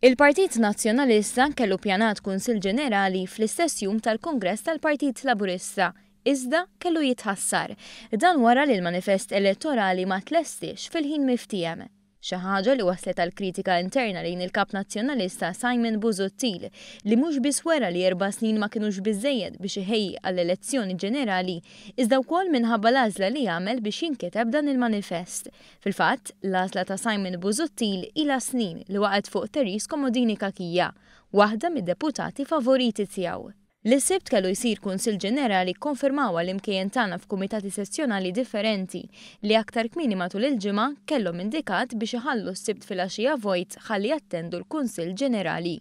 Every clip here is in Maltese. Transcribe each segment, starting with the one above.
Il-Partit Nazzjonalista kellu pjanat Kunsill Ġenerali fl-istess jum tal-Kungress tal-Partit Laburista, iżda kellu jitħassar. Dan wara li l-manifest elettorali ma tlestiex fil-ħin miftiehem. Xi ħaġa li wasslet għal kritika interna lejn il-Kap Nazzjonalista Simon Busuttil li mhux biss wera li 4 snin ma kinux biżżejjed biex iħejji għall-elezzjoni ġenerali, iżda wkoll minħabba l-għażla li għamel biex jinkiteb dan il-manifest. Fil-fatt, l-għażla ta' Simon Busuttil ilha snin li waqgħet fuq Therese Comodini Cachia, waħda mid-deputati favoriti tiegħu. Li s-Sibt kellu jsir Kunsill Ġenerali kkonfermawha l-imkejjen tagħna f'kumitati sezzjonali differenti li aktar kmieni matul il-ġimgħa kellhom indikat biex iħallu s-Sibt filgħaxija vojt ħalli jattendu l-Kunsill Ġenerali.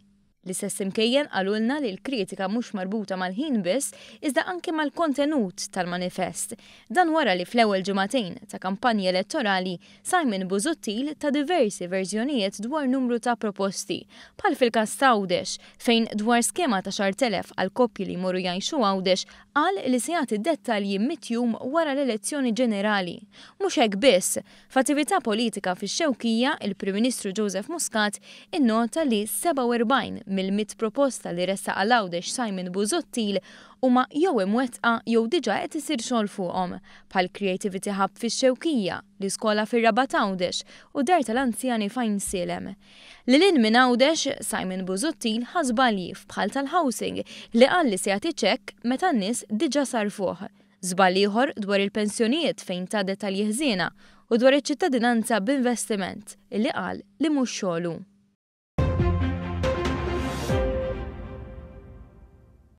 L-istess imkejjen qalulna li l-kritika mhux marbuta mal-ħin biss, iżda anke mal-kontenut tal-manifest. Dan wara li fl-ewwel ġimagħtejn ta' kampanja elettorali Simon Busuttil ta diversi verżjonijiet dwar numru ta' proposti, bħal fil-każ ta' Għawdex, fejn dwar skema ta' 10,000 għal koppji li jmorru jgħixu Għawdex qal li se jagħti dettalji 100 jum wara l-elezzjoni ġenerali. Mhux hekk biss, f'attività politika fix-Xewkija, il-Prim Ministru Joseph Muscat innota li 47 mill-100 proposta li ressaq għal Għawdex Simon Busuttil huma jew imwettqa jew diġà qed isir xogħol fuqhom, bħal Creativity Hub fix-Xewkija, l-iskola fir-Rabat Għawdex u dar tal-anzjani f'Għajnsielem. Lil hinn minn Għawdex, Simon Busuttil ħa żbalji bħal tal-housing li qal li se jagħti ċekk meta n-nies diġà sarfuh. Żball ieħor dwar il-pensjonijiet fejn ta dettalji ħżiena u dwar iċ-ċittadinanza b'investiment illi qal li mhux xogħlu.